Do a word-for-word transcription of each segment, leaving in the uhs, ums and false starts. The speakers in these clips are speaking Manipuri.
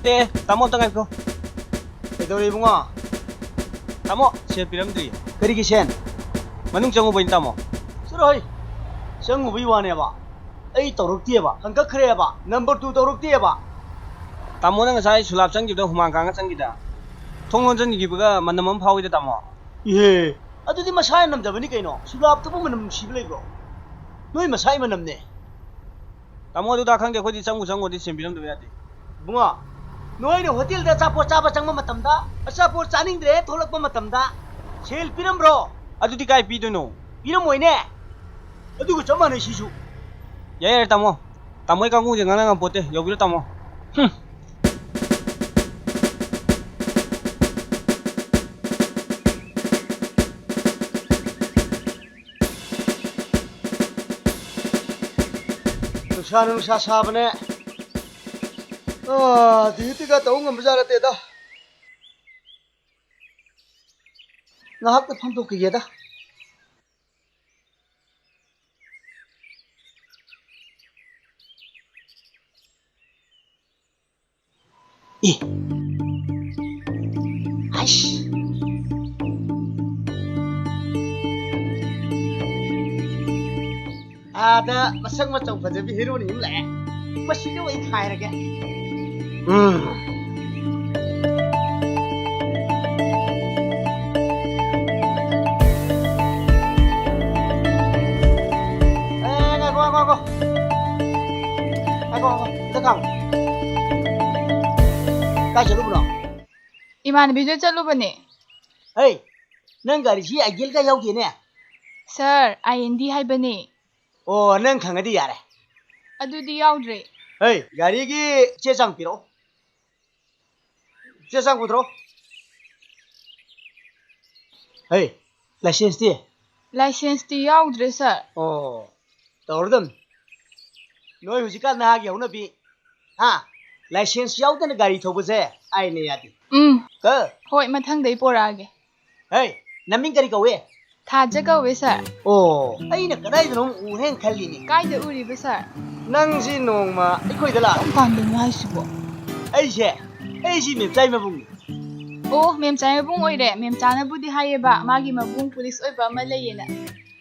ꯑꯦ, ꯇꯥꯃꯣ, ꯑꯝꯇ ꯉꯥꯏꯈꯣ꯫ ꯀꯩꯗꯧꯔꯦ ꯏꯕꯨꯡꯉꯣ? ꯇꯥꯃꯣ, ꯁꯦꯜ ꯄꯤꯔꯝꯗ꯭ꯔꯤ꯫ ꯀꯔꯤꯒꯤ ꯁꯦꯜ? ꯃꯅꯨꯡ ꯆꯪꯉꯨꯕꯩꯅꯤ, ꯇꯥꯃꯣ꯫ ꯆꯠꯂꯣ ꯍꯩ꯫ ꯆꯪꯉꯨꯕꯩ ꯋꯥꯅꯦꯕ꯫ ꯑꯩ ꯇꯧꯔꯛꯇꯦꯕ꯫ ꯍꯪꯀꯛꯈ꯭ꯔꯦꯕ꯫ Number two ꯇꯧꯔꯛꯇꯦꯕ꯫ ꯇꯥꯃꯣꯅ ꯉꯁꯥꯏ ꯁꯨꯂꯥꯞ ꯆꯪꯈꯤꯕꯗ ꯍꯨꯃꯥꯡ ꯀꯥꯡꯉ ꯆꯪꯈꯤꯗ꯫ ꯊꯣꯡ ꯂꯣꯟꯁꯤꯟꯈꯤꯕꯒ ꯃꯅꯝ ꯑꯃ ꯐꯥꯎꯏꯗ, ꯇꯥꯃꯣ꯫ ꯏꯍꯦ, ꯑꯗꯨꯗꯤ ꯃꯁꯥꯅ ꯅꯝꯖꯕꯅꯤ ꯀꯩꯅꯣ꯫ ꯁꯨꯂꯥꯞꯇꯨꯕꯨ ꯃꯅꯝ ꯅꯨꯡꯁꯤꯕ ꯂꯩꯕ꯭ꯔꯣ? ꯅꯣꯏ ꯃꯁꯥꯏ ꯃꯅꯝꯅꯦ꯫ ꯇꯥꯃꯣ, ꯑꯗꯨꯗ ꯈꯪꯗꯦ, ꯑꯩꯈꯣꯏꯗꯤ ꯆꯪꯕꯨ ꯆꯪꯉꯨꯔꯗꯤ ꯁꯦꯝꯕꯤꯔꯝꯗꯕ ꯌꯥꯗꯦ꯫ ꯏꯕꯨꯡꯉꯣ, ꯅꯣꯏꯅ ꯍꯣꯇꯦꯜꯗ ꯑꯆꯥꯄꯣꯠ ꯆꯥꯕ ꯆꯪꯕ ꯃꯇꯝꯗ, ꯑꯆꯥꯄꯣꯠ ꯆꯥꯅꯤꯡꯗ꯭ꯔꯦ ꯊꯣꯛꯂꯛꯄ ꯃꯇꯝꯗ ꯁꯦꯜ ꯄꯤꯔꯝꯕ꯭ꯔꯣ? ꯑꯗꯨꯗꯤ ꯀꯥꯏ ꯄꯤꯗꯣꯏꯅꯣ? ꯄꯤꯔꯝꯃꯣꯏꯅꯦ꯫ ꯑꯗꯨꯒ ꯆꯞ ꯃꯥꯟꯅꯩ ꯁꯤꯁꯨ꯫ ꯌꯥꯏ, ꯌꯥꯏ, ꯇꯥꯃꯣ꯫ ꯇꯥꯃꯣ ꯍꯣꯏ ꯀꯥꯡꯕꯨꯁꯦ ꯉꯥꯡꯅ ꯉꯝꯄꯣꯠꯇꯦ꯫ ꯌꯧꯕꯤꯔꯣ, ꯇꯥꯃꯣ꯫ ꯍꯨꯝ꯫ ꯅꯨꯡꯁꯥꯅ ꯅꯨꯡꯁꯥ ꯁꯥꯕꯅꯦ꯫ ꯑꯥ, ꯗ꯭ꯌꯨꯇꯤꯒ ꯇꯧ ꯉꯝꯕꯖꯥꯠ ꯅꯠꯇꯦꯗ꯫ ꯉꯥꯏꯍꯥꯛꯇ ꯐꯝꯗꯣꯛꯈꯤꯒꯦꯗ꯫ ꯑꯦ꯫ ꯑꯩꯁ꯫ ꯑꯥꯗ ꯃꯁꯛ ꯃꯇꯧ ꯐꯖꯕꯤ ꯍꯦꯔꯣꯅꯤ ꯑꯃ ꯂꯥꯛꯑꯦ꯫ ꯃꯁꯤꯁꯨ ꯑꯩ ꯈꯥꯏꯔꯒꯦ꯫ ꯎꯝ꯫ ꯑꯦ, ꯉꯥꯏꯈꯣ, ꯉꯥꯏꯈꯣ, ꯉꯥꯏꯈꯣ꯫ ꯉꯥꯏꯈꯣ, ꯉꯥꯏꯈꯣ꯫ ꯑꯝꯇ ꯈꯥꯝꯃꯣ꯫ ꯀꯥꯏ ꯆꯠꯂꯨꯕꯅꯣ? ꯏꯃꯥꯟꯅꯕꯤꯗ ꯆꯠꯂꯨꯕꯅꯦ꯫ ꯍꯩ, ꯅꯪ ꯒꯥꯔꯤꯁꯤ ꯑꯥꯏꯗꯦꯜꯒ ꯌꯥꯎꯗꯦꯅꯦ꯫ ꯁꯥꯔ, ꯑꯥꯏ ꯑꯦꯟ ꯗꯤ ꯍꯥꯏꯕꯅꯦ꯫ ꯑꯣ, ꯅꯪ ꯈꯪꯉꯗꯤ ꯌꯥꯔꯦ꯫ ꯑꯗꯨꯗꯤ ꯌꯥꯎꯗ꯭ꯔꯦ꯫ ꯍꯩ, ꯒꯥꯔꯤꯒꯤ ꯆꯦ ꯆꯥꯡ ꯄꯤꯔꯛꯑꯣ꯫ ꯆꯦ ꯆꯥꯡ ꯄꯨꯊꯣꯔꯛꯑꯣ꯫ ꯍꯩ, ꯂꯥꯏꯁꯦꯟꯁꯇꯤ? ꯂꯥꯏꯁꯦꯟꯁꯇꯤ ꯌꯥꯎꯗ꯭ꯔꯦ, ꯁꯥꯔ꯫ ꯑꯣ, ꯇꯧꯔꯗꯝꯅꯤ꯫ ꯅꯣꯏ ꯍꯧꯖꯤꯛꯀꯥꯟ ꯅꯍꯥꯒꯤ ꯍꯧꯅꯕꯤ, ꯍꯥ? ꯂꯥꯏꯁꯦꯟꯁ ꯌꯥꯎꯗꯅ ꯒꯥꯔꯤ ꯊꯧꯕꯁꯦ ꯑꯥꯏꯟꯅ ꯌꯥꯗꯦ꯫ ꯎꯝ꯫ ꯀꯣ? ꯍꯣꯏ, ꯃꯊꯪꯗꯩ ꯄꯣꯔꯛꯑꯒꯦ꯫ ꯍꯩ, ꯅꯃꯤꯡ ꯀꯔꯤ ꯀꯧꯏ? ꯊꯥꯖ ꯀꯧꯋꯦ, ꯁꯥꯔ꯫ ꯑꯣ, ꯑꯩꯅ ꯀꯗꯥꯏꯗꯅꯣꯝ ꯎꯔꯦꯅ ꯈꯜꯂꯤꯅꯦ꯫ ꯀꯥꯏꯗ ꯎꯔꯤꯕ, ꯁꯥꯔ? ꯅꯪꯁꯤ ꯅꯣꯡꯃ ꯑꯩꯈꯣꯏꯗ ꯂꯥꯛ- ꯀꯔꯝ ꯀꯥꯟꯗꯅꯣ ꯍꯥꯏꯁꯤꯕꯣ? ꯑꯩꯁꯦ, ꯑꯩꯁꯤ ꯃꯦꯝꯆꯥꯏ ꯃꯕꯨꯡꯅꯤ꯫ ꯑꯣ, ꯃꯦꯝꯆꯥꯏ ꯃꯕꯨꯡ ꯑꯣꯏꯔꯦ꯫ ꯃꯦꯝꯆꯥꯅꯕꯨꯗꯤ ꯍꯥꯏꯌꯦꯕ, ꯃꯥꯒꯤ ꯃꯕꯨꯡ ꯄꯨꯂꯤꯁ ꯑꯣꯏꯕ ꯑꯃ ꯂꯩꯌꯦꯅ꯫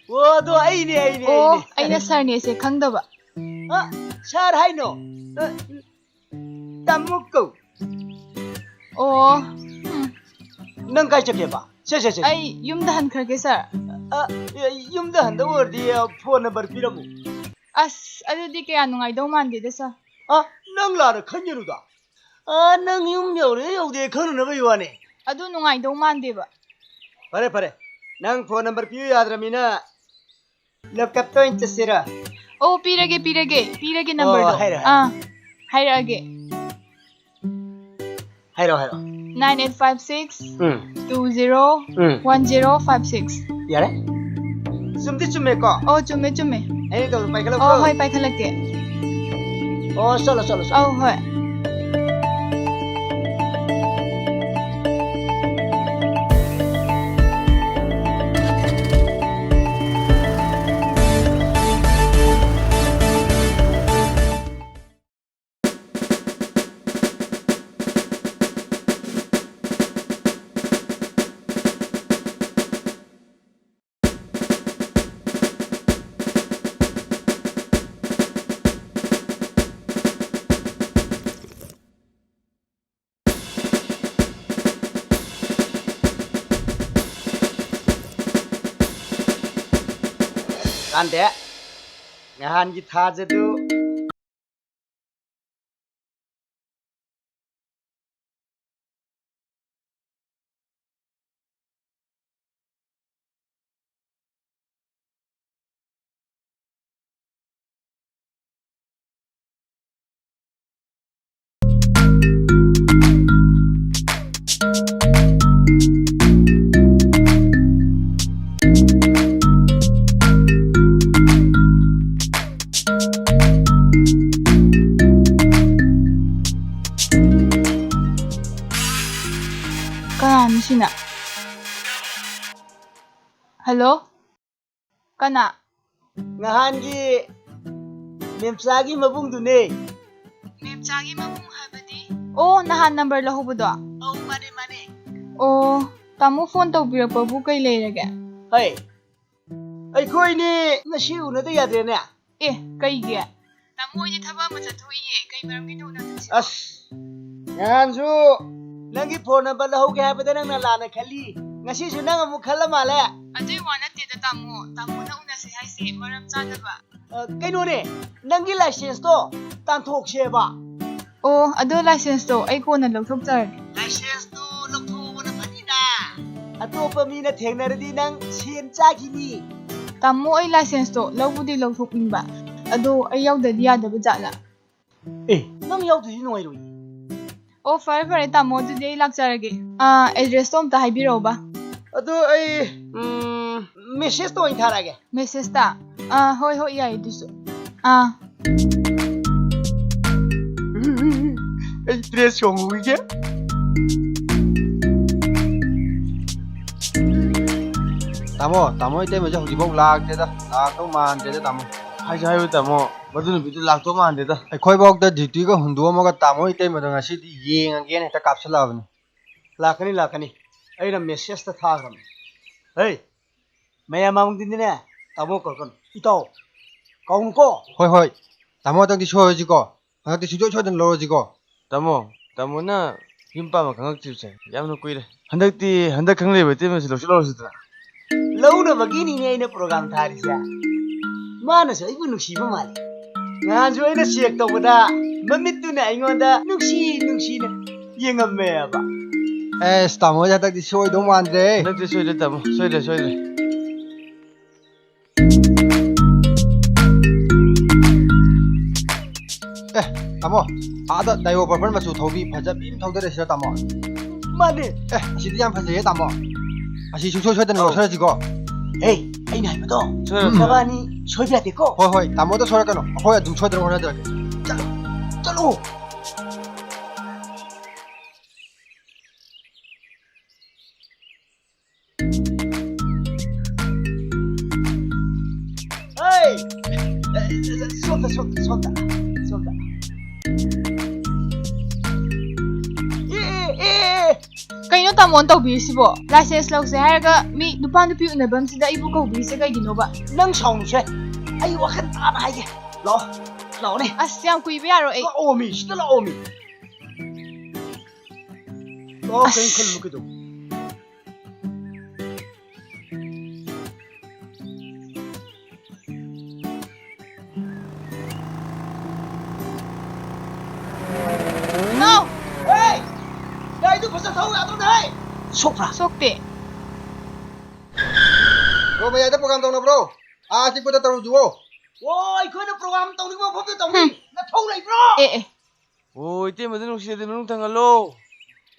ꯑꯣ, ꯑꯗꯣ ꯑꯩꯅꯦ, ꯑꯩꯅꯦ, ꯑꯣ, ꯑꯩꯅꯦ꯫ ꯑꯩꯅ ꯁꯥꯔꯅꯦꯁꯦ ꯈꯪꯗꯕ꯫ ꯑ, ꯁꯥꯔ ꯍꯥꯏꯅꯣ? ꯑ, ꯇꯥꯃꯣ ꯀꯧ꯫ ꯑꯣ, ꯎꯝ꯫ ꯅꯪ ꯀꯥꯏ ꯆꯠꯀꯦꯕ? ꯁꯦ, ꯁꯦ, ꯁꯦ꯫ ꯑꯩ ꯌꯨꯝꯗ ꯍꯟꯈ꯭ꯔꯒꯦ, ꯁꯥꯔ꯫ ꯑ, ꯑꯦ, ꯌꯨꯝꯗ ꯍꯟꯗꯧ ꯑꯣꯏꯔꯗꯤ, ꯑ, ꯐꯣꯟ ꯅꯝꯕꯔ ꯄꯤꯔꯝꯃꯨ꯫ ꯑꯁ, ꯑꯗꯨꯗꯤ ꯀꯌꯥ ꯅꯨꯡꯉꯥꯏꯗꯧ ꯃꯥꯟꯗꯦꯗ, ꯁꯥꯔ꯫ ꯑ, ꯅꯪ ꯂꯥꯟꯅ ꯈꯟꯒꯅꯨꯗ꯫ ꯑ, ꯅꯪ ꯌꯨꯝ ꯌꯧꯔꯦ ꯌꯧꯗꯦ ꯈꯪꯅꯅꯕꯒꯤ ꯋꯥꯅꯤ꯫ ꯑꯗꯨ ꯅꯨꯡꯉꯥꯏꯗꯧ ꯃꯥꯟꯗꯦꯕ꯫ ꯐꯔꯦ, ꯐꯔꯦ꯫ ꯅꯪ ꯐꯣꯟ ꯅꯝꯕꯔ ꯄꯤꯌꯨ ꯌꯥꯗ꯭ꯔꯃꯤꯅ ꯂꯣꯀꯞꯇ ꯑꯣꯏꯅ ꯆꯠꯁꯤꯔ? ꯑꯣ, ꯄꯤꯔꯒꯦ, ꯄꯤꯔꯒꯦ, ꯄꯤꯔꯒꯦ ꯑꯣ, ꯅꯝꯕꯔꯗꯣ꯫ ꯍꯥꯏꯔꯣ, ꯍꯥꯏꯔꯣ꯫ ꯑꯥ, ꯍꯥꯏꯔꯛꯑꯒꯦ꯫ ꯍꯥꯏꯔꯣ, ꯍꯥꯏꯔꯣ꯫ Nine eight five six ꯎꯝ꯫ Two zero ꯎꯝ꯫ One zero five six꯫ ꯌꯥꯔꯦ? ꯆꯨꯝꯗꯤ ꯆꯨꯝꯃꯦꯀꯣ? ꯑꯣ, ꯆꯨꯝꯃꯦ, ꯆꯨꯝꯃꯦ꯫ ꯑꯩꯅ ꯇꯧꯔ ꯄꯥꯏꯈꯠꯂꯛꯎꯀꯣ꯫ ꯑꯣ, ꯍꯣꯏ, ꯄꯥꯏꯈꯠꯂꯛꯀꯦ꯫ ꯑꯣ, ꯆꯠꯂꯣ, ꯆꯠꯂꯣ, ꯆꯠꯂꯣ꯫ ꯑꯧ, ꯍꯣꯏ꯫ ꯀꯥꯟꯗꯦ꯫ ꯅꯍꯥꯟꯒꯤ ꯊꯥꯖꯗꯨ꯫ ꯀꯅꯥꯅꯣ ꯁꯤꯅ? ꯍꯜꯂꯣ? ꯀꯅꯥ? ꯅꯍꯥꯟꯒꯤ ꯃꯦꯝꯆꯥꯒꯤ ꯃꯕꯨꯡꯗꯨꯅꯦ꯫ ꯃꯦꯝꯆꯥꯒꯤ ꯃꯕꯨꯡ ꯍꯥꯏꯕꯗꯤ? ꯑꯣ, ꯅꯍꯥꯟ ꯅꯝꯕꯔ ꯂꯧꯍꯧꯕꯗꯣ? ꯑꯧ, ꯃꯥꯅꯦ, ꯃꯥꯅꯦ꯫ ꯑꯣ, ꯇꯥꯃꯣ ꯐꯣꯟ ꯇꯧꯕꯤꯔꯛꯄꯕꯨ ꯀꯩ ꯂꯩꯔꯒꯦ? ꯍꯩ, ꯑꯩꯈꯣꯏꯅꯤ ꯉꯁꯤ ꯎꯅꯗ ꯌꯥꯗ꯭ꯔꯦꯅꯦ꯫ ꯑꯦ, ꯀꯩꯒꯤ? ꯇꯥꯃꯣ, ꯑꯩꯗꯤ ꯊꯕꯛ ꯑꯃ ꯆꯠꯊꯣꯛꯏꯌꯦ꯫ ꯀꯩ ꯃꯔꯝꯒꯤꯅꯣ ꯎꯅꯗꯣꯏꯁꯦ? ꯑꯁ, ꯅꯍꯥꯟꯁꯨ ꯅꯪꯒꯤ ꯐꯣꯟ ꯅꯝꯕꯔ ꯂꯧꯍꯧꯒꯦ ꯍꯥꯏꯕꯗ ꯅꯪꯅ ꯂꯥꯟꯅ ꯈꯜꯂꯤ꯫ ꯉꯁꯤꯁꯨ ꯅꯪ ꯑꯃꯨꯛ ꯈꯜꯂ ꯃꯥꯜꯂꯦ꯫ ꯑꯗꯨꯏ ꯋꯥ ꯅꯠꯇꯦꯗ, ꯇꯥꯃꯣ꯫ ꯇꯥꯃꯣꯅ ꯎꯅꯁꯦ ꯍꯥꯏꯁꯦ ꯃꯔꯝ ꯆꯥꯗꯕ꯫ ꯑ, ꯀꯩꯅꯣꯅꯦ, ꯅꯪꯒꯤ ꯂꯥꯏꯁꯦꯟꯁꯇꯣ ꯇꯥꯟꯊꯣꯛꯁꯦꯕ꯫ ꯑꯣ, ꯑꯗꯣ ꯂꯥꯏꯁꯦꯟꯁꯇꯣ ꯑꯩ ꯀꯣꯟꯅ ꯂꯧꯊꯣꯛꯆꯔꯒꯦ꯫ ꯂꯥꯏꯁꯦꯟꯁꯇꯣ ꯂꯧꯊꯣꯛꯍꯧꯕꯅ ꯐꯅꯤꯗ꯫ ꯑꯇꯣꯞꯄ ꯃꯤꯅ ꯊꯦꯡꯅꯔꯗꯤ ꯅꯪ ꯁꯦꯟ ꯆꯥꯈꯤꯅꯤ꯫ ꯇꯥꯃꯣ, ꯑꯩ ꯂꯥꯏꯁꯦꯟꯁꯇꯣ ꯂꯧꯕꯨꯗꯤ ꯂꯧꯊꯣꯛꯅꯤꯡꯕ, ꯑꯗꯣ ꯑꯩ ꯌꯥꯎꯗꯗꯤ ꯌꯥꯗꯕ ꯖꯥꯠꯂꯥ? ꯑꯦ, ꯅꯪ ꯌꯥꯎꯗꯗꯤ ꯅꯨꯡꯉꯥꯏꯔꯣꯏꯌꯦ꯫ ꯑꯣ, ꯐꯔꯦ ꯐꯔꯦ ꯇꯥꯃꯣ, ꯑꯗꯨꯗꯤ ꯑꯩ ꯂꯥꯛꯆꯔꯒꯦ꯫ ꯑꯥ, ꯑꯦꯗ꯭ꯔꯦꯁꯇꯣ ꯑꯝꯇ ꯍꯥꯏꯕꯤꯔꯛꯎꯕ꯫ ꯑꯗꯨ ꯑꯩ, ꯎꯝ, ꯃꯦꯁꯦꯖꯇ ꯑꯣꯏꯅ ꯊꯥꯔꯛꯑꯒꯦ꯫ ꯃꯦꯁꯦꯖꯇ? ꯑꯥ, ꯍꯣꯏ ꯍꯣꯏ, ꯌꯥꯏ ꯑꯗꯨꯁꯨ꯫ ꯑꯥ꯫ ꯑꯩ ꯗ꯭ꯔꯦꯁ ꯍꯣꯡꯉꯨꯈꯤꯒꯦ꯫ ꯇꯥꯃꯣ, ꯇꯥꯃꯣ ꯏꯇꯩꯃꯁꯦ ꯍꯧꯖꯤꯛꯐꯥꯎ ꯂꯥꯛꯇꯦꯗ꯫ ꯂꯥꯛꯇꯧ ꯃꯥꯟꯗꯦꯗ ꯇꯥꯃꯣ꯫ ꯍꯥꯏꯁꯨ ꯍꯥꯏꯌꯨ ꯇꯥꯃꯣ, ꯃꯗꯨ ꯅꯨꯄꯤꯗꯨ ꯂꯥꯛꯇꯧ ꯃꯥꯟꯗꯦꯗ꯫ ꯑꯩꯈꯣꯏꯐꯥꯎꯗ ꯗ꯭ꯌꯨꯇꯤꯒ ꯍꯨꯟꯗꯣꯛꯑꯝꯃꯒ ꯇꯥꯃꯣ ꯏꯇꯩꯃꯗꯣ ꯉꯁꯤꯗꯤ ꯌꯦꯡꯉꯒꯦꯅ ꯍꯦꯛꯇ ꯀꯥꯞꯁꯤꯜꯂꯛꯑꯕꯅꯤ꯫ ꯂꯥꯛꯀꯅꯤ, ꯂꯥꯛꯀꯅꯤ꯫ ꯑꯩꯅ ꯃꯦꯁꯦꯖꯇ ꯊꯥꯈ꯭ꯔꯕꯅꯤ꯫ ꯍꯩ, ꯃꯌꯥꯝ ꯃꯥꯡꯗꯗꯤꯅꯦ, ꯇꯥꯃꯣ ꯀꯧꯔꯛꯀꯅꯨ꯫ ꯏꯇꯥꯎ, ꯀꯧꯅꯨꯀꯣ꯫ ꯍꯣꯏ, ꯍꯣꯏ꯫ ꯇꯥꯃꯣ, ꯍꯟꯗꯛꯇꯤ ꯁꯣꯏꯔꯁꯤꯀꯣ꯫ ꯍꯟꯗꯛꯇꯤ ꯁꯨꯡꯁꯣꯏ ꯁꯣꯏꯗꯅ ꯂꯧꯔꯁꯤꯀꯣ꯫ ꯇꯥꯃꯣ, ꯇꯥꯃꯣꯅ ꯌꯨꯝ ꯄꯥꯟꯕ ꯈꯪꯉꯛꯇ꯭ꯔꯤꯕꯁꯦ ꯌꯥꯝꯅ ꯀꯨꯏꯔꯦ꯫ ꯍꯟꯗꯛꯇꯤ, ꯍꯟꯗꯛ ꯈꯪꯂꯩꯕ ꯏꯇꯩꯃꯁꯤ ꯂꯧꯁꯤ ꯂꯧꯔꯁꯤꯗꯅ꯫ ꯂꯧꯅꯕꯒꯤꯅꯤꯅꯦ ꯑꯩꯅ ꯄ꯭ꯔꯣꯒ꯭ꯔꯥꯝ ꯊꯥꯔꯤꯁꯦ꯫ ꯃꯥꯅꯁꯨ ꯑꯩꯕꯨ ꯅꯨꯡꯁꯤꯕ ꯃꯥꯜꯂꯤ꯫ ꯅꯍꯥꯟꯁꯨ ꯑꯩꯅ ꯆꯦꯛ ꯇꯧꯕꯗ ꯃꯃꯤꯠꯇꯨꯅ ꯑꯩꯉꯣꯟꯗ ꯅꯨꯡꯁꯤ ꯅꯨꯡꯁꯤꯅ ꯌꯦꯡꯉꯝꯃꯦꯕ꯫ ꯑꯦꯁ, ꯇꯥꯃꯣꯁꯦ ꯍꯟꯗꯛꯇꯤ ꯁꯣꯏꯗꯧ ꯃꯥꯟꯗ꯭ꯔꯦ꯫ ꯍꯟꯗꯛꯇꯤ ꯁꯣꯏꯗ꯭ꯔꯦ ꯇꯥꯃꯣ, ꯁꯣꯏꯗ꯭ꯔꯦ, ꯁꯣꯏꯗ꯭ꯔꯦ꯫ ꯑꯦ, ꯇꯥꯃꯣ, ꯑꯥꯗ ꯗꯥꯏꯑꯣ ꯄꯔꯄꯜ ꯃꯆꯨ ꯊꯧꯕꯤ ꯐꯖꯕꯤ ꯑꯃ ꯊꯧꯗꯔꯛꯏꯁꯤꯗ, ꯇꯥꯃꯣ꯫ ꯃꯥꯅꯦ꯫ ꯑꯦ, ꯑꯁꯤꯗꯤ ꯌꯥꯝ ꯐꯖꯩꯌꯦ, ꯇꯥꯃꯣ꯫ ꯑꯁꯤ ꯁꯨꯡꯁꯣꯏ ꯁꯣꯏꯗꯅ ꯑꯧ꯫ ꯂꯧꯁꯤꯜꯂꯁꯤꯀꯣ꯫ ꯑꯦ, ꯑꯩꯅ ꯍꯥꯏꯕꯗꯣ ꯁꯣꯏꯔꯣꯏ, ꯁꯣꯏꯔꯣꯏ꯫ ꯅꯕꯥꯅꯤ ꯁꯣꯏꯕ ꯌꯥꯗꯦꯀꯣ꯫ ꯍꯣꯏ, ꯍꯣꯏ, ꯇꯥꯃꯣꯗ ꯁꯣꯏꯔꯛꯀꯅꯨ꯫ ꯑꯩꯈꯣꯏ ꯑꯗꯨꯝ ꯁꯣꯏꯗꯅ ꯍꯣꯠꯅꯖꯔꯛꯀꯦ꯫ ꯆꯠꯂꯣ, ꯆꯠꯂꯣ꯫ ꯍꯩ! ꯑꯦ, ꯁꯣꯝꯗ, ꯁꯣꯝꯗ, ꯁꯣꯝꯗ, ꯁꯣꯝꯗ꯫ ꯑꯦ, ꯑꯦ, ꯑꯦ, ꯑꯦ! ꯀꯩꯅꯣ ꯇꯥꯃꯣꯅ ꯇꯧꯕꯤꯔꯤꯁꯤꯕꯣ? ꯂꯥꯏꯁꯦꯟꯁ ꯂꯧꯁꯦ ꯍꯥꯏꯔꯒ ꯃꯤ ꯅꯨꯄꯥ ꯅꯨꯄꯤ ꯎꯅꯐꯝꯁꯤꯗ ꯑꯩꯕꯨ ꯀꯧꯕꯤꯔꯤꯁꯦ ꯀꯩꯒꯤꯅꯣꯕ? ꯅꯪ ꯁꯥꯎꯅꯨꯁꯦ꯫ ꯑꯩ ꯋꯥꯈꯜ ꯇꯥꯅ ꯍꯥꯏꯒꯦ꯫ ꯂꯥꯛꯑꯣ, ꯂꯥꯛꯑꯣꯅꯦ꯫ ꯑꯁ, ꯌꯥꯝ ꯀꯨꯏꯕ ꯌꯥꯔꯣꯏ ꯑꯩ꯫ ꯂꯥꯛꯑꯣꯃꯤ, ꯁꯤꯗ ꯂꯥꯛꯑꯣꯃꯤ꯫ ꯂꯥꯛꯑꯣ, ꯑꯁ꯫ ꯀꯩꯝ ꯈꯜꯂꯨꯅꯨ ꯀꯩꯗꯧ-, ꯏꯅꯥꯎ! ꯍꯦ! ꯒꯥꯔꯤꯗꯨ ꯐꯖ ꯊꯧ ꯌꯥꯗ꯭ꯔꯣꯅꯦ, ꯍꯦ? ꯁꯣꯛꯄ꯭ꯔꯥ? ꯁꯣꯛꯇꯦ꯫ ꯕ꯭ꯔꯣ, ꯃꯌꯥꯏꯗ ꯄ꯭ꯔꯣꯒ꯭ꯔꯥꯝ ꯇꯧꯅꯕ꯭ꯔꯣ? ꯑꯥ ꯑꯆꯤꯛꯄꯗ ꯇꯧꯔꯨꯁꯤꯕꯣ꯫ ꯑꯣ, ꯑꯩꯈꯣꯏꯅ ꯄ꯭ꯔꯣꯒ꯭ꯔꯥꯝ ꯇꯧꯅꯤꯡꯕ ꯃꯐꯝꯗ ꯇꯧꯅꯤ꯫ ꯍꯨꯝ꯫ ꯅꯊꯧ ꯂꯩꯕ꯭ꯔꯣ? ꯑꯦ, ꯑꯦ꯫ ꯑꯣ, ꯏꯇꯩꯃꯗ ꯅꯨꯡꯁꯤꯔꯗꯤ ꯃꯅꯨꯡ ꯊꯥꯡꯍꯜꯂꯣ꯫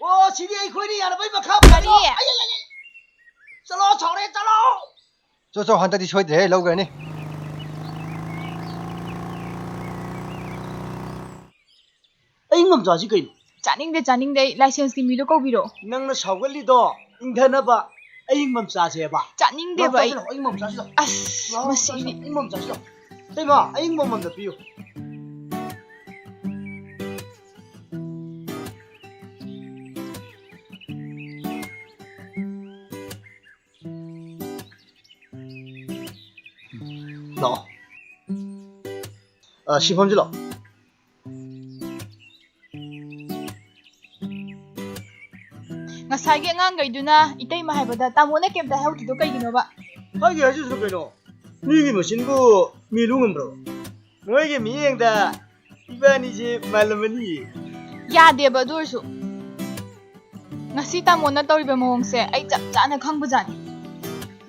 ꯑꯣ, ꯁꯤꯗꯤ ꯑꯩꯈꯣꯏꯅ ꯌꯥꯅꯕꯒꯤ ꯃꯈꯥ ꯀꯔꯤ? ꯄꯣꯜꯂꯦ꯫ ꯑꯩ, ꯑꯩ, ꯑꯩ, ꯑꯩ꯫ ꯆꯠꯂꯣ, ꯁꯥꯎꯔꯦ, ꯆꯠꯂꯣ꯫ ꯆꯣ, ꯆꯣ, ꯍꯟꯗꯛꯇꯤ ꯁꯣꯏꯗ꯭ꯔꯦꯍꯦ, ꯂꯧꯈ꯭ꯔꯅꯤ꯫ ꯑꯌꯤꯡꯕ ꯃꯆꯥꯁꯤ ꯀꯩꯅꯣ? ꯆꯥꯅꯤꯡꯗꯦ, ꯆꯥꯅꯤꯡꯗꯦ꯫ ꯑꯩ ꯂꯥꯏꯁꯦꯟꯁꯀꯤ ꯃꯤꯗꯣ ꯀꯧꯕꯤꯔꯛꯑꯣ꯫ ꯅꯪꯅ ꯁꯥꯎꯒꯠꯂꯤꯗꯣ ꯏꯪꯊꯅꯕ ꯑꯌꯤꯡꯕ ꯃꯆꯥꯁꯦꯕ꯫ ꯆꯥꯅꯤꯡꯗꯦꯕ ꯂꯥꯎ, ꯑꯩ꯫ ꯆꯥꯁꯤꯜꯂꯣ, ꯑꯌꯤꯡꯕ ꯃꯆꯥꯁꯤꯗꯣ꯫ ꯑꯁ, ꯂꯥꯎ, ꯃꯁꯤꯗꯤ꯫ ꯆꯥꯁꯤꯜꯂꯣ, ꯑꯌꯤꯡꯕ ꯃꯆꯥꯁꯤꯗꯣ꯫ ꯏꯇꯩꯃ, ꯑꯌꯤꯡꯕ ꯑꯃꯃꯝꯗ ꯄꯤꯌꯨ꯫ ꯂꯥꯛꯑꯣ꯫ ꯑ, ꯁꯤ ꯐꯝꯁꯤ ꯂꯥꯛꯑꯣ꯫ ꯉꯁꯥꯏꯒꯤ ꯑꯉꯥꯡꯈꯩꯗꯨꯅ ꯏꯇꯩꯃ ꯍꯥꯏꯕꯗ ꯇꯥꯃꯣꯅ ꯀꯩꯝꯇ ꯍꯥꯏꯍꯧꯗ꯭ꯔꯤꯗꯣ ꯀꯩꯒꯤꯅꯣꯕ? ꯍꯥꯏꯒꯦ ꯍꯥꯏꯖꯗ꯭ꯔꯣ ꯀꯩꯅꯣ? ꯃꯤꯒꯤ ꯃꯆꯤꯟꯕꯨ ꯃꯤ ꯂꯨ ꯉꯝꯕ꯭ꯔꯣ? ꯃꯣꯏꯒꯤ ꯃꯤꯠꯌꯦꯡꯗ ꯏꯕꯥꯅꯤꯁꯦ ꯃꯥꯜꯂꯝꯃꯅꯤꯌꯦ꯫ ꯌꯥꯗꯦꯕ ꯑꯗꯨ ꯑꯣꯏꯔꯁꯨ꯫ ꯉꯁꯤ ꯇꯥꯃꯣꯅ ꯇꯧꯔꯤꯕ ꯃꯑꯣꯡꯁꯦ ꯑꯩ ꯆꯞ ꯆꯥꯅ ꯈꯪꯕꯖꯥꯠꯅꯤ꯫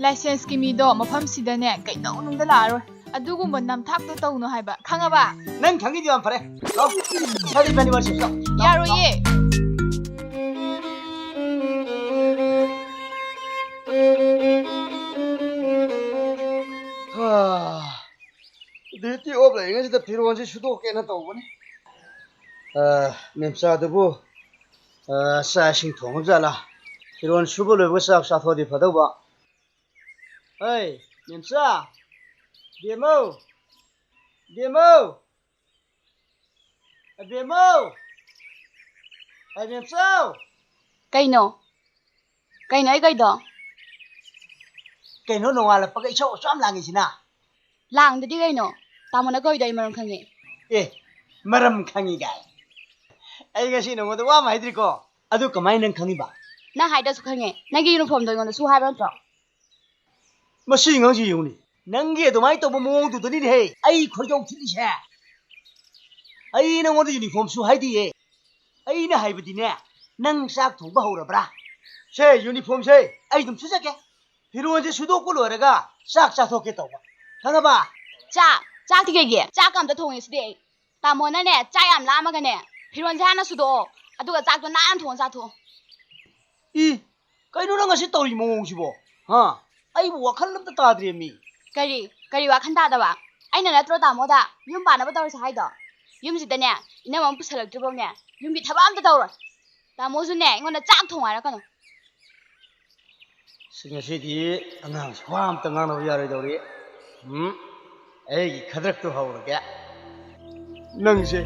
ꯂꯥꯏꯁꯦꯟꯁꯀꯤ ꯃꯤꯗꯣ ꯃꯐꯝꯁꯤꯗꯅꯦ ꯀꯩꯗꯧꯅꯨꯡꯗ ꯂꯥꯛꯑꯔꯣꯏ꯫ ꯑꯗꯨꯒꯨꯝꯕ ꯅꯝꯊꯥꯛꯇꯣ ꯇꯧꯅꯨ ꯍꯥꯏꯕ, ꯈꯪꯉꯕ? ꯅꯪ ꯈꯪꯉꯤꯗꯣ ꯌꯥꯝ ꯐꯔꯦ꯫ ꯂꯥꯎ꯫ ꯁꯥꯗꯤ ꯏꯕꯥꯅꯤ ꯋꯥꯔꯤ ꯁꯥꯟꯅꯁꯤ, ꯂꯥꯎ꯫ ꯂꯥꯎ, ꯂꯥꯎ꯫ ꯌꯥꯔꯣꯏꯌꯦ꯫ ꯍꯥ꯫ ꯗ꯭ꯌꯨꯇꯤ ꯑꯣꯐ ꯂꯩꯔꯤꯉꯩꯁꯤꯗ ꯐꯤꯔꯣꯜꯁꯤ ꯁꯨꯗꯣꯛꯀꯦꯅ ꯇꯧꯕꯅꯤ꯫ ꯑ, ꯃꯦꯝꯆꯥꯗꯨꯕꯨ, ꯑ, ꯆꯥꯛ ꯏꯁꯤꯡ ꯊꯣꯡꯉꯕ ꯖꯥꯠꯂꯥ? ꯐꯤꯔꯣꯟ ꯁꯨꯕ ꯂꯣꯏꯕꯒ ꯆꯥꯛ ꯆꯥꯊꯣꯛꯑꯗꯤ ꯐꯗꯧꯕ꯫ ꯍꯩ, ꯃꯦꯝꯆꯥ! ꯕꯦꯝꯃꯧ! ꯕꯦꯝꯃꯧ! ꯑꯕꯦꯝꯃꯧ! ꯑꯕꯦꯝꯆꯧ! ꯀꯩꯅꯣ? ꯀꯩꯅꯣ ꯑꯩ ꯀꯩꯗꯣ? ꯀꯩꯅꯣ ꯅꯣꯡꯉꯥꯜꯂꯛꯄꯒ ꯏꯁꯧ ꯑꯁꯨꯛ ꯌꯥꯝ ꯂꯥꯡꯉꯤꯁꯤꯅ? ꯂꯥꯡꯗꯗꯤ ꯀꯩꯅꯣ? ꯇꯥꯃꯣꯅ ꯀꯧꯏꯗꯣ ꯑꯩ ꯃꯔꯝ ꯈꯪꯉꯦ꯫ ꯑꯦ, ꯃꯔꯝ ꯈꯪꯉꯤ ꯀꯥꯏ? ꯑꯩ ꯉꯁꯤ ꯅꯉꯣꯟꯗ ꯋꯥ ꯑꯃ ꯍꯥꯏꯗ꯭ꯔꯤꯀꯣ? ꯑꯗꯨ ꯀꯃꯥꯏꯅ ꯅꯪ ꯈꯪꯉꯤꯕ? ꯅꯪ ꯍꯥꯏꯗ꯭ꯔꯁꯨ ꯈꯪꯉꯦ꯫ ꯅꯪꯒꯤ ꯌꯨꯅꯤꯐꯣꯔꯝꯗꯣ ꯑꯩꯉꯣꯟꯗ ꯁꯨ ꯍꯥꯏꯕ ꯅꯠꯇ꯭ꯔꯣ? ꯃꯁꯤ ꯑꯉꯥꯡꯁꯤ ꯌꯦꯡꯉꯨꯅꯦ꯫ ꯅꯪꯒꯤ ꯑꯗꯨꯃꯥꯏꯅ ꯇꯧꯕ ꯃꯑꯣꯡꯗꯨꯗꯅꯤꯅꯦꯍꯦ ꯑꯩ ꯈꯣꯏꯗꯧ ꯊꯤꯠꯂꯤꯁꯦ꯫ ꯑꯩ ꯅꯉꯣꯟꯗ ꯌꯨꯅꯤꯐꯣꯔꯝ ꯁꯨ ꯍꯥꯏꯗꯤꯌꯦ꯫ ꯑꯩꯅ ꯍꯥꯏꯕꯗꯤꯅꯦ, ꯅꯪ ꯆꯥꯛ ꯊꯣꯡꯕ ꯍꯧꯔꯕ꯭ꯔꯥ? ꯁꯦ, ꯌꯨꯅꯤꯐꯣꯔꯝꯁꯦ ꯑꯩ ꯑꯗꯨꯝ ꯁꯨꯖꯒꯦ꯫ ꯐꯤꯔꯣꯜꯁꯦ ꯁꯨꯗꯣꯛꯄ ꯂꯣꯏꯔꯒ ꯆꯥꯛ ꯆꯥꯊꯣꯛꯀꯦ ꯇꯧꯕ꯫ ꯈꯪꯉꯕ? ꯆꯥꯛ? ꯆꯥꯛꯇꯤ ꯀꯩꯒꯤ? ꯆꯥꯛꯀ ꯑꯝꯇ ꯊꯣꯡꯉꯦ ꯁꯤꯗꯤ ꯑꯩ꯫ ꯇꯥꯃꯣꯅꯅꯦ, ꯆꯥꯛ ꯌꯥꯝ ꯂꯥꯝꯃꯒꯅꯦ, ꯐꯤꯔꯣꯜꯁꯦ ꯍꯥꯟꯅ ꯁꯨꯗꯣꯛꯑꯣ, ꯑꯗꯨꯒ ꯆꯥꯛꯇꯣ ꯅꯥꯟꯅ ꯊꯣꯡꯉ ꯆꯥꯊꯣꯛꯑꯣ꯫ ꯏ, ꯀꯩꯅꯣ ꯅꯪ ꯉꯁꯤ ꯇꯧꯔꯤ ꯃꯑꯣꯡꯁꯤꯕꯣ? ꯍꯥ? ꯑꯩꯕꯨ ꯋꯥꯈꯜ ꯑꯝꯇ ꯇꯥꯗ꯭ꯔꯦꯃꯤ꯫ ꯀꯔꯤ? ꯀꯔꯤ ꯋꯥꯈꯜ ꯇꯥꯗꯕ? ꯑꯩꯅ ꯅꯠꯇ꯭ꯔꯣ ꯇꯥꯃꯣꯗ ꯌꯨꯝ ꯄꯥꯟꯅꯕ ꯇꯧꯔꯁꯦ ꯍꯥꯏꯗꯣ? ꯌꯨꯝꯁꯤꯗꯅꯦ, ꯏꯅꯝꯃ ꯑꯃ ꯄꯨꯁꯜꯂꯛꯇ꯭ꯔꯤꯐꯥꯎꯅꯦ, ꯌꯨꯝꯒꯤ ꯊꯕꯛ ꯑꯝꯇ ꯇꯧꯔꯣꯏ꯫ ꯇꯥꯃꯣꯁꯨꯅꯦ, ꯑꯩꯉꯣꯟꯗ ꯆꯥꯛ ꯊꯣꯡꯉꯣ ꯍꯥꯏꯔꯛꯀꯅꯨ꯫ ꯁꯤ ꯉꯁꯤꯗꯤ ꯑꯉꯥꯡꯁꯤ ꯋꯥ ꯑꯝꯇ ꯉꯥꯡꯅꯕ ꯌꯥꯔꯣꯏꯗꯧꯔꯤ꯫ ꯎꯝ, ꯑꯩꯒꯤ ꯈꯗ꯭ꯔꯛꯇꯨ ꯍꯧꯔꯒꯦ꯫ ꯅꯪꯁꯦ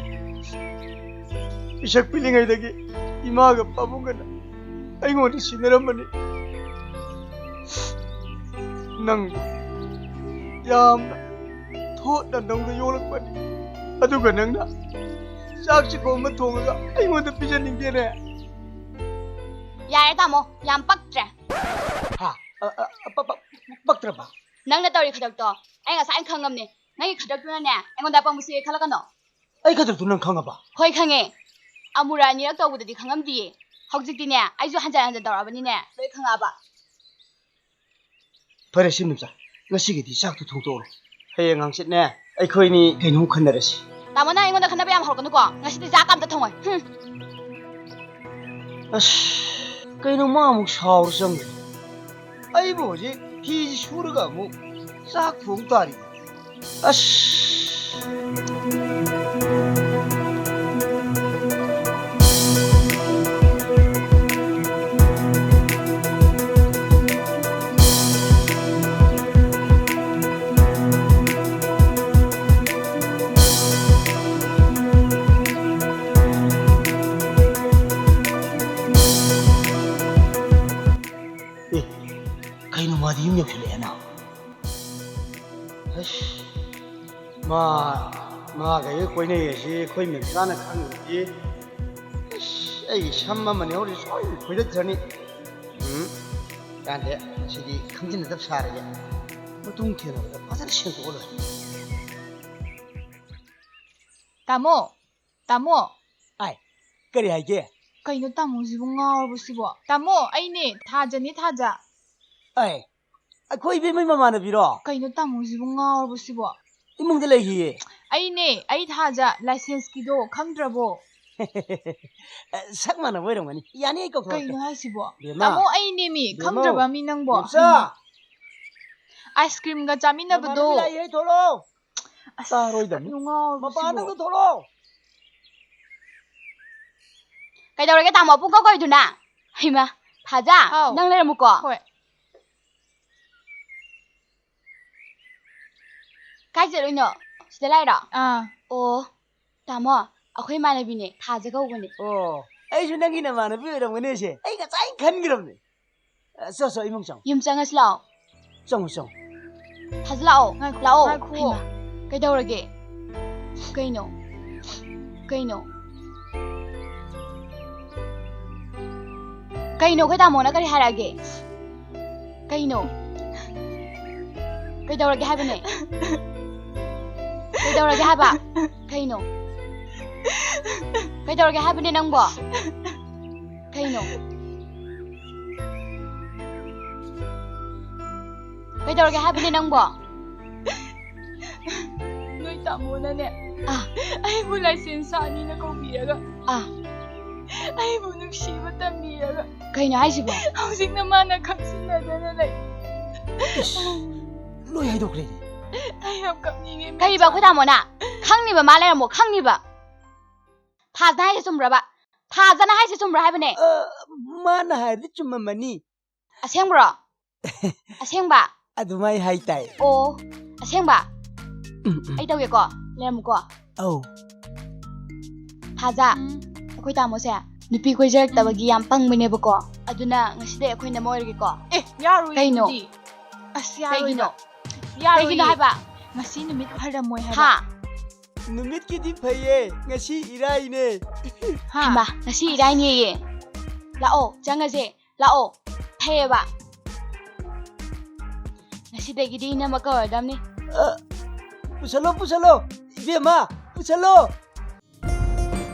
ꯄꯤꯁꯛ ꯄꯤꯛꯂꯤꯉꯩꯗꯒꯤ ꯏꯃꯥꯒ ꯄꯥꯕꯨꯡꯒꯅ ꯑꯩꯉꯣꯟꯗ ꯁꯤꯟꯅꯔꯝꯕꯅꯤ꯫ ꯅꯪꯕꯨ ꯌꯥꯝꯅ ꯊꯣꯠꯅ ꯅꯧꯅ ꯌꯣꯛꯂꯛꯄꯅꯤ꯫ ꯑꯗꯨꯒ ꯅꯪꯅ ꯆꯥꯛ ꯆꯤꯛꯄ ꯑꯃ ꯊꯣꯡꯉꯒ ꯑꯩꯉꯣꯟꯗ ꯄꯤꯖꯅꯤꯡꯗꯦꯅꯦ꯫ ꯌꯥꯔꯦ ꯇꯥꯃꯣ, ꯌꯥꯝ ꯄꯛꯇ꯭ꯔꯦ꯫ ꯍꯥ? ꯑ, ꯑ, ꯑ, ꯄ-, ꯄ-, ꯄꯛꯇ꯭ꯔꯕ? ꯅꯪꯅ ꯇꯧꯔꯤ ꯈꯗꯛꯇꯣ ꯑꯩ ꯉꯁꯥꯏꯅ ꯈꯪꯉꯝꯅꯦ꯫ ꯅꯪꯒꯤ ꯈꯗꯛꯇꯨꯅꯅꯦ, ꯑꯩꯉꯣꯟꯗ ꯑꯄꯪꯕ ꯁꯣꯏ ꯈꯜꯂꯛꯀꯅꯣ꯫ ꯑꯩ ꯈꯗꯛꯇꯨ ꯅꯪ ꯈꯪꯉꯕ? ꯍꯣꯏ, ꯈꯪꯉꯦ꯫ ꯑꯃꯨꯔꯛ ꯑꯅꯤꯔꯛ ꯇꯧꯕꯗꯗꯤ ꯈꯪꯉꯝꯗꯤꯌꯦ꯫ ꯍꯧꯖꯤꯛꯇꯤꯅꯦ, ꯑꯩꯁꯨ ꯍꯟꯖꯟ ꯍꯟꯖꯟ ꯇꯧꯔꯛꯑꯕꯅꯤꯅꯦ, ꯂꯣꯏ ꯈꯪꯉꯛꯑꯕ꯫ ꯐꯔꯦ, ꯁꯤ ꯃꯆꯥ, ꯉꯁꯤꯒꯤꯗꯤ ꯆꯥꯛꯇꯨ ꯊꯣꯡꯇꯣꯛꯑꯣ꯫ ꯍꯌꯦꯡ ꯍꯪꯆꯤꯠꯅꯦ, ꯑꯩꯈꯣꯏꯅꯤ ꯀꯩꯅꯣꯝ ꯈꯟꯅꯔꯁꯤ꯫ ꯇꯥꯃꯣ, ꯅꯪ ꯑꯩꯉꯣꯟꯗ ꯈꯟꯅꯕ ꯌꯥꯝ ꯍꯧꯔꯛꯀꯅꯨꯀꯣ꯫ ꯉꯁꯤꯗꯤ ꯆꯥꯛꯀ ꯑꯝꯇ ꯊꯣꯡꯉꯣꯏ꯫ ꯍꯨꯝ꯫ ꯑꯁ, ꯀꯩꯅꯣ ꯃꯥ ꯑꯃꯨꯛ ꯁꯥꯎꯔ ꯆꯪꯈ꯭ꯔꯦ? ꯑꯩꯕꯨ ꯍꯧꯖꯤꯛ ꯐꯤ ꯁꯨꯔꯒ ꯑꯃꯨꯛ ꯆꯥꯛ ꯊꯣꯡ ꯇꯥꯔꯤ꯫ ꯑꯁ꯫ ꯀꯩꯅꯣ ꯃꯥꯗꯤ ꯌꯨꯝ ꯌꯧꯁꯤꯜꯂꯛꯑꯦꯅ? ꯑꯁ, ꯃꯥ, ꯃꯥꯒ ꯑꯩꯒ ꯀꯣꯏꯅꯩ ꯍꯥꯏꯁꯤ ꯑꯩꯈꯣꯏ ꯃꯦꯝꯆꯥꯅ ꯈꯪꯉꯗꯤ, ꯑꯁ, ꯑꯩꯒꯤ ꯁꯝ ꯑꯃꯅꯤ ꯍꯧꯔꯤ ꯁꯣꯏꯗꯅ ꯐꯣꯏꯗꯠꯈ꯭ꯔꯅꯤ꯫ ꯎꯝ, ꯀꯥꯟꯗꯦ, ꯃꯁꯤꯗꯤ ꯈꯪꯖꯤꯟꯅꯗꯕ ꯁꯥꯔꯒꯦ꯫ ꯃꯇꯨꯡ ꯊꯦꯡꯅꯕꯗ ꯐꯖꯅ ꯁꯦꯡꯗꯣꯛꯑ ꯂꯣꯏꯔꯦ꯫ ꯇꯥꯃꯣ, ꯇꯥꯃꯣ꯫ ꯑꯥꯏ, ꯀꯔꯤ ꯍꯥꯏꯒꯦ? ꯀꯩꯅꯣ ꯇꯥꯃꯣꯁꯤꯕꯨ ꯉꯥꯎꯔꯕꯣ ꯁꯤꯕꯣ? ꯇꯥꯃꯣ, ꯑꯩꯅꯦ, ꯊꯥꯖꯅꯦ, ꯊꯥꯖ꯫ ꯑꯥꯏ, ꯑꯩꯈꯣꯏ ꯏꯕꯦꯝꯃꯩ ꯃꯃꯥꯟꯅꯕꯤꯔꯣ? ꯀꯩꯅꯣ ꯇꯥꯃꯣꯁꯤꯕꯨ ꯉꯥꯎꯔꯕꯣ ꯁꯤꯕꯣ? ꯏꯃꯨꯡꯗ ꯂꯩꯈꯤꯌꯦ꯫ ꯑꯩꯅꯦ, ꯑꯩ ꯊꯥꯖ, ꯂꯥꯏꯁꯦꯟꯁꯀꯤꯗꯣ ꯈꯪꯗ꯭ꯔꯕꯣ? ꯁꯛ ꯃꯥꯟꯅꯕ ꯑꯣꯏꯔꯝꯒꯅꯤ꯫ ꯌꯥꯅꯤ, ꯑꯩ ꯀꯧꯊꯣꯔꯛꯀꯦ꯫ ꯀꯩꯅꯣ ꯍꯥꯏꯁꯤꯕꯣ? ꯕꯦꯝꯃ꯫ ꯇꯥꯃꯣ, ꯑꯩꯅꯦꯃꯤ, ꯕꯦꯝꯃ꯫ ꯈꯪꯗ꯭ꯔꯕ ꯃꯤ ꯅꯪꯕꯣ? ꯕꯦꯝꯆꯥ꯫ ꯍꯩꯃꯥ꯫ ꯑꯥꯏꯁ ꯀ꯭ꯔꯤꯝꯒ ꯆꯥꯃꯤꯟꯅꯕꯗꯣ꯫ ꯅꯃꯥꯟꯅꯕꯤ ꯂꯥꯛꯏꯍꯦ, ꯊꯣꯛꯂꯛꯑꯣ꯫ ꯑꯁ, ꯇꯥꯔꯣꯏꯗꯕꯅꯤ꯫ ꯀꯩꯅꯣ ꯉꯥꯎꯔꯕꯣ ꯃꯄꯥꯟꯗ ꯁꯤꯕꯣ? ꯑꯝꯇ ꯊꯣꯛꯂꯛꯑꯣ꯫ ꯀꯩꯗꯧꯔꯒꯦ ꯇꯥꯃꯣ ꯄꯨꯡ ꯀꯧ ꯀꯧꯏꯗꯨꯅ? ꯍꯩꯃꯥ, ꯊꯥꯖ, ꯍꯥꯎ꯫ ꯅꯪ ꯂꯩꯔꯝꯃꯨꯀꯣ꯫ ꯍꯣꯏ꯫ ꯀꯥꯏ ꯆꯠꯂꯨꯏꯅꯣ? ꯁꯤꯗ ꯂꯥꯛꯏꯔꯣ? ꯑꯥ꯫ ꯑꯣ, ꯇꯥꯃꯣ, ꯑꯩꯈꯣꯏ ꯏꯃꯥꯟꯅꯕꯤꯅꯦ, ꯊꯥꯖ ꯀꯧꯕꯅꯦ꯫ ꯑꯣ, ꯑꯩꯁꯨ ꯅꯪꯒꯤ ꯅꯃꯥꯟꯅꯕꯤ ꯑꯣꯏꯔꯝꯒꯅꯤ ꯁꯦ꯫ ꯑꯩ ꯉꯁꯥꯏ ꯈꯟꯈ꯭ꯔꯕꯅꯦ꯫ ꯑ, ꯆꯣ, ꯆꯣ, ꯏꯃꯨꯡ ꯆꯪꯉꯣ꯫ ꯌꯨꯝ ꯆꯪꯉꯁꯤ ꯂꯥꯛꯑꯣ꯫ ꯆꯪꯉꯣ, ꯆꯪꯉꯣ꯫ ꯊꯥꯖ ꯂꯥꯛꯑꯣ, ꯉꯥꯏꯈꯣ, ꯂꯥꯛꯑꯣ꯫ ꯉꯥꯏꯈꯨꯋꯣ꯫ ꯍꯩꯃꯥ, ꯀꯩꯗꯧꯔꯒꯦ? ꯀꯩꯅꯣ? ꯀꯩꯅꯣ? ꯀꯩꯅꯣ, ꯑꯩꯈꯣꯏ ꯇꯥꯃꯣꯅ ꯀꯔꯤ ꯍꯥꯏꯔꯛꯑꯒꯦ? ꯀꯩꯅꯣ? ꯀꯩꯗꯧꯔꯒꯦ ꯍꯥꯏꯕꯅꯦ? ꯀꯩꯗꯧꯔꯒꯦ ꯍꯥꯏꯕ? ꯀꯩꯅꯣ? ꯀꯩꯗꯧꯔꯒꯦ ꯍꯥꯏꯕꯅꯦ ꯅꯪꯕꯣ? ꯀꯩꯅꯣ? ꯀꯩꯗꯧꯔꯒꯦ ꯍꯥꯏꯕꯅꯦ ꯅꯪꯕꯣ? ꯅꯣꯏ ꯇꯥꯃꯣꯅꯅꯦ, ꯑꯥ꯫ ꯑꯩꯕꯨ ꯂꯥꯏꯁꯦꯟꯁ ꯁꯥꯅꯤꯅ ꯀꯧꯕꯤꯔꯒ, ꯑꯥ꯫ ꯑꯩꯕꯨ ꯅꯨꯡꯁꯤꯕ ꯇꯝꯕꯤꯔꯒ, ꯀꯩꯅꯣ ꯍꯥꯏꯁꯤꯕꯣ? ꯍꯧꯖꯤꯛꯅ ꯃꯥꯅ ꯈꯪꯖꯤꯟꯅꯗꯅ ꯂꯩ꯫ ꯏꯁ, ꯂꯣꯏ ꯍꯥꯏꯗꯣꯛꯈ꯭ꯔꯦꯅꯦ꯫ ꯑꯩ ꯌꯥꯝ ꯀꯞꯅꯤꯡꯉꯦ, ꯀꯔꯤꯕ, ꯃꯦꯝꯆꯥ? ꯑꯩꯈꯣꯏ ꯇꯥꯃꯣꯅ? ꯈꯪꯅꯤꯕ ꯃꯥ ꯂꯩꯔꯝꯃꯣ, ꯈꯪꯅꯤꯕ꯫ ꯊꯥꯖꯅ ꯍꯥꯏꯁꯦ ꯆꯨꯝꯕ꯭ꯔꯕ? ꯊꯥꯖꯅ ꯍꯥꯏꯁꯦ ꯆꯨꯝꯕ꯭ꯔꯥ ꯍꯥꯏꯕꯅꯦ? ꯑ, ꯃꯥꯅ ꯍꯥꯏꯔꯗꯤ ꯆꯨꯝꯃꯝꯃꯅꯤ꯫ ꯑꯁꯦꯡꯕ꯭ꯔꯣ? ꯑꯁꯦꯡꯕ? ꯑꯗꯨꯃꯥꯏ ꯍꯥꯏ ꯇꯥꯏ꯫ ꯑꯣ, ꯑꯁꯦꯡꯕ? ꯎꯝ, ꯎꯝ꯫ ꯑꯩ ꯇꯧꯒꯦꯀꯣ, ꯂꯩꯔꯝꯃꯨꯀꯣ꯫ ꯑꯧ꯫ ꯊꯥꯖ, ꯎꯝ꯫ ꯑꯩꯈꯣꯏ ꯇꯥꯃꯣꯁꯦ ꯅꯨꯄꯤ ꯀꯣꯏꯖꯔꯛꯇꯕꯒꯤ ꯌꯥꯝ ꯄꯪꯕꯅꯦꯕꯀꯣ꯫ ꯑꯗꯨꯅ ꯉꯁꯤꯗꯩ ꯑꯩꯈꯣꯏ ꯅꯝꯃ ꯑꯣꯏꯔꯒꯦꯀꯣ꯫ ꯑꯦ, ꯌꯥꯔꯣꯏ ꯀꯩꯅꯣ? ꯑꯗꯨꯗꯤ꯫ ꯑꯁ, ꯌꯥꯔꯣꯏ꯫ ꯀꯩꯒꯤꯅꯣ? ꯌꯥꯔꯣꯏꯌꯦ꯫ ꯀꯩꯒꯤꯅꯣ ꯍꯥꯏꯕ? ꯉꯁꯤ ꯅꯨꯃꯤꯠ ꯐꯔꯝꯃꯣꯏ ꯍꯥꯏꯕ꯫ ꯍꯥ? ꯅꯨꯃꯤꯠꯀꯤꯗꯤ ꯐꯩꯌꯦ, ꯉꯁꯤ ꯏꯔꯥꯏꯅꯦ꯫ ꯍꯥ? ꯍꯩꯃꯥ, ꯉꯁꯤ ꯏꯔꯥꯏꯅꯦꯌꯦ꯫ ꯂꯥꯛꯑꯣ, ꯆꯪꯉꯁꯦ꯫ ꯂꯥꯛꯑꯣ꯫ ꯐꯩꯌꯦꯕ꯫ ꯉꯁꯤꯗꯒꯤꯗꯤ ꯏꯅꯝꯃ ꯀꯧꯔꯗꯝꯅꯤ꯫ ꯑ, ꯄꯨꯁꯜꯂꯣ, ꯄꯨꯁꯜꯂꯣ, ꯏꯕꯦꯝꯃ, ꯄꯨꯁꯜꯂꯣ꯫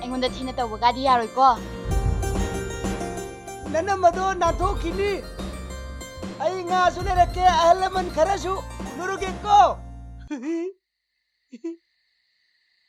ꯑꯩꯉꯣꯟꯗ ꯊꯤꯅ ꯇꯧꯕꯒꯗꯤ ꯌꯥꯔꯣꯏꯀꯣ꯫ ꯅꯅꯝꯃꯗꯣ ꯅꯥꯟꯊꯣꯛꯈꯤꯅꯤ꯫ ꯑꯩ ꯉꯥꯁꯨ ꯂꯩꯔꯛꯀꯦ, ꯑꯍꯜ ꯂꯃꯟ ꯈꯔꯁꯨ ꯎꯅꯔꯨꯒꯦꯀꯣ꯫